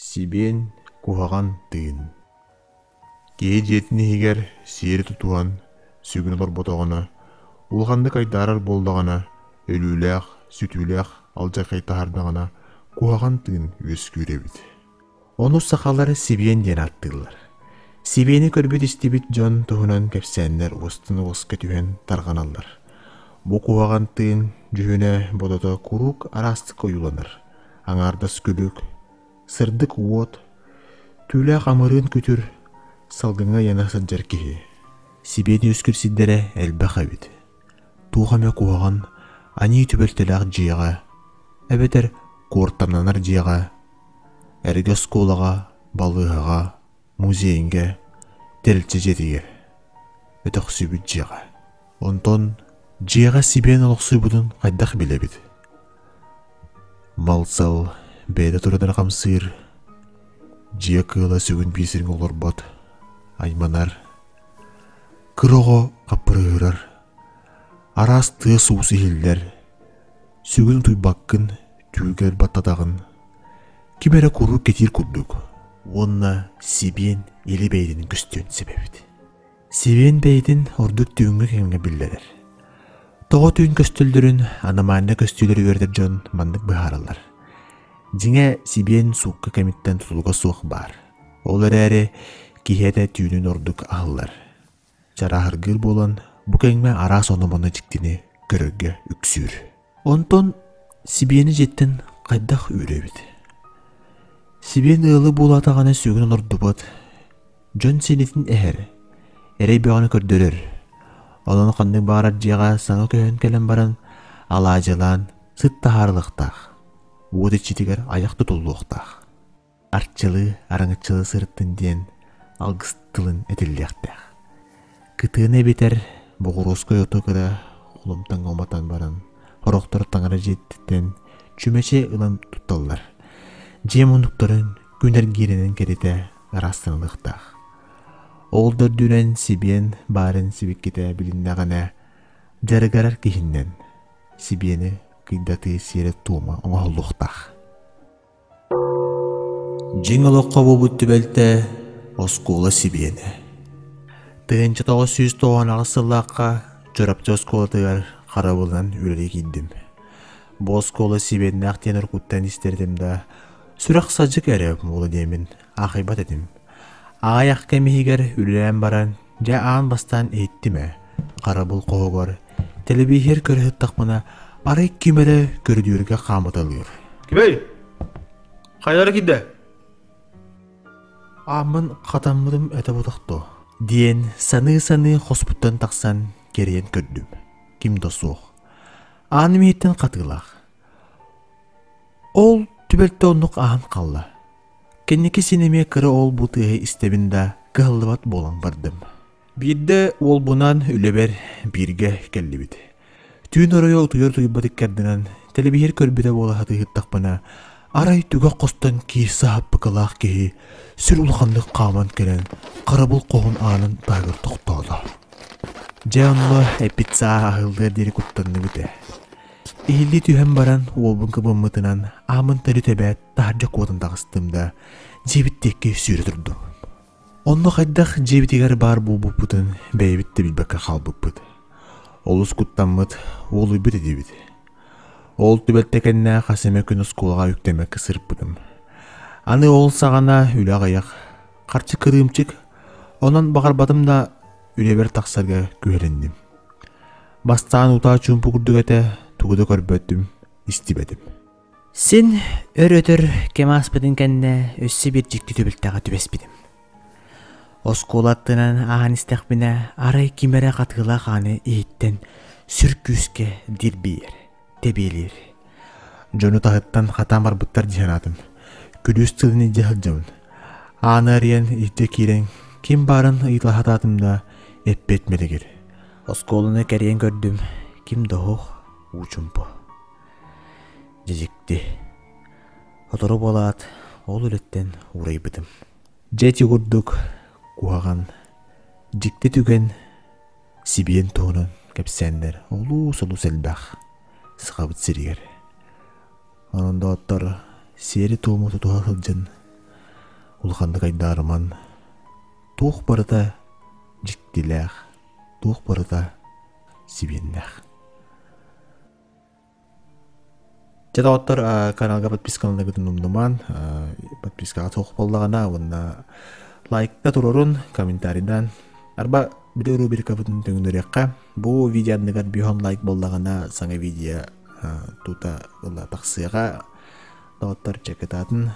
Сибиэн куһаҕан тыын. Киһи дьиэтин иһигэр сиэри тутуһан сүгүн олорботоҕуна, улаханнык айдаарар буоллаҕына, өлүүлээх, сүтүүлээх алдьархай таһаардаҕына куһаҕан тыын үөскүүр эбит. Ону сахалар сибиэн диэн ааттыыллар. Сибиэни көрбүт-истибит дьон туһунан кэпсээннэр уостан уоска түһэн тарҕаналлар. Бу куһаҕан тыын дьүһүнэ-бодото куруук араастык ойууланар. Аҥаардас күлүк, сырдык уот, түүлээх амырыын күтүр, салгыҥҥа ыйана сылдьар киһи. Сибиэн үөскүүр сирдэрэ элбэх эбит. Туох эмэ куһаҕан аньыы түбэлтэлээх дьиэҕэ эбэтэр куортамнанар дьиэҕэ Эргэ оскуолаҕа, балыыһаҕа, музейга, тэрилтэ дьиэтигэр, өтөхсүйбүт дьиэҕэ. Онтон дьиэҕэ сибиэн олохсуйбутун хайдах билэбит? Мал-сал бэйэтэ туран хамсыыр, дьиэ кыыла сүгүн биир сиргэ олорбот, айманар, кыра оҕо хаппырыыһырар, араас тыас-уус иһиллэр, сүгүн утуйбаккын, түүлгэр баттатаҕын, ким эрэ куруук кэтиир курдук уонна сибиэн илэ бэйэтин көстүөн сөп эбит. Сибиэн бэйэтин ордук түүҥҥү кэмҥэ биллэрэр. Тоҕо түүн көстөллөрүн аномальнай көстүүлэри үөрэтэр дьон маннык быһаараллар. Дьиҥэ, сибиэн суукка кэмиттэн тутулуга суох баар. Ол эрээри киһи этэ түүнүн ордук аһыллар. Чарааһыргыыр буолан, бу кэмҥэ араас ону-маны дьиктини көрөргө үксүүр. Онтон сибиэни дьиэттэн хайдах үүрэбит? Сибиэн ыалы буолаатаҕына сүгүн олордубат, дьон синитин эһэр, эрэй бөҕөнү көрдөрөр. Онон ханнык баҕарар дьиэҕэ саҥа көһөн кэлэн баран алаадьылаан сыт таһаарылыахтаах, уот иччитигэр айах тутуллуохтаах. Арчылыы, араҥаччылыы сырыттын диэн алгыс тылын этиллиэхтээх. Кытыаны эбэтэр боҕуруоскай оту кыра холумтаҥҥа уматан баран, сорохтор таҥара дьиэтиттэн чүмэчи ылан тутталлар. Дьиэ муннуктарын күн эргииринэн кэритэ ыраастанылыахтаах. Ол да үрдүнэн сибиэн баарын сибикитэ билиннэҕинэ, дьарыгырар киһиннэн сибиэни кыйдатыы сиэрэ-туома оҥоһуллуохтаах. Дьиҥ олоххо буолбут түбэлтэ оскуола сибиэнэ. 1998 сыллаахха Чурапчы оскуолатыгар харабылынан үлэлии киирдим. Бу оскуола сибиэннээх диэн уруккуттан истэр этим да, сүрэх-садьык эрэ буолуо диэммин аахайбат этим. Аҕыйах кэм иһигэр үлэлээн баран, дьэ аан бастаан иһиттим ээ, харабыл хоһугар тэлэбииһэр көрө сыттахпына, арай ким эрэ көрүдүөргэ хаамыталыыр. Кимэй? Хайалара киирдэ? Ааммын хатаммытым этэ бутах дуо? Диэн саныы-саныы хоспуттан тахсан кэрийэн көрдүм. Ким да суох. Ааным иһиттэн хатыылаах. Ол түбэлтэ оннук ааһан хаалла. Кэнники син эмиэ кыра ол-бу тыаһы истэбин да, кыһаллыбат буолан бардым. Биирдэ уолбунаан үлэбэр бииргэ кэллибит. Түүн оройо утуйар утуйбат иккэрдинэн тэлэбииһэр көрбүтэ буола сатыыһыттахпына, арай түгэх хостон киирсэ саппыкылаах киһи сүр улаханнык хааман кэлэн харабыл хоһун аанын таһыгар тохтоото. Дьэ онно эппит саа аһыллыар диэри куттанныбыт ээ. Иһиллии түһэн баран уолбун кыбыммытынан ааммын төрүт эбээт таһырдьа куотан таҕыстым да, дьиэбит диэки сүүрэ турдум. Онно хайдах дьиэбитигэр баар буолбуппутун бэйэбит да билбэккэ хаалбыппыт. Олус куттаммыт, уолуйбут этибит. Ол түбэлтэ кэннэ хас эмэ күн оскуолаҕа үктэммэккэ сырыппытым. Аны ол саҕана үлэ аҕыйах, харчы кырыымчык, онон баҕарбатым да үлэбэр тахсарга күһэлинним. Бастаан утаа чуумпу курдук этэ, тугу да көрбөтүм, истибэтим. Син өр-өтөр кэм ааспытын кэннэ өссө биир дьикти түбэлтэҕэ түбэспитим. Оскуола аттынан ааһан истэхпинэ, арай ким эрэ хатыылаах ааны иһиттэн сүр күүскэ дирбийэр, тэбиэлиир. Дьону таһыттан хатаан барбыттар дии санаатым. Күлүүс тылын илдьэ сылдьабын. Ааны арыйан илдьэ киирэн ким баарын ыйыталаһа сатаатым да, эппиэт мэлигир. Оскуоланы кэрийэн көрдүм, ким да оһох, уу чумпу. Дьэ дьикти. Сотору буолаат, ол үлэттэн уурайбытым. Дьэ ити курдук куһаҕан, дьикти түгэн сибиэн туһунан кэпсээннэр олус-олус элбэх Сахабыт сиригэр. Онон доҕоттор сиэри-туому тутуһа сылдьан. Улаханнык айдаарыман. Туох барыта дьиктилээх, туох барыта сибиэннээх. Дьэ доҕоттор, каналга подпискаланаргытын умнумаан, подпискаҕа суох буоллаҕына уонна лайкта турорун, комментарийдаан. Арба били рубрикабытын төҥнөрүөххэ. Бу видео анныгар биһон лайк буоллаҕына саҥа видео тута ыла тахсыаҕа. Доҕоттор чекытаатын.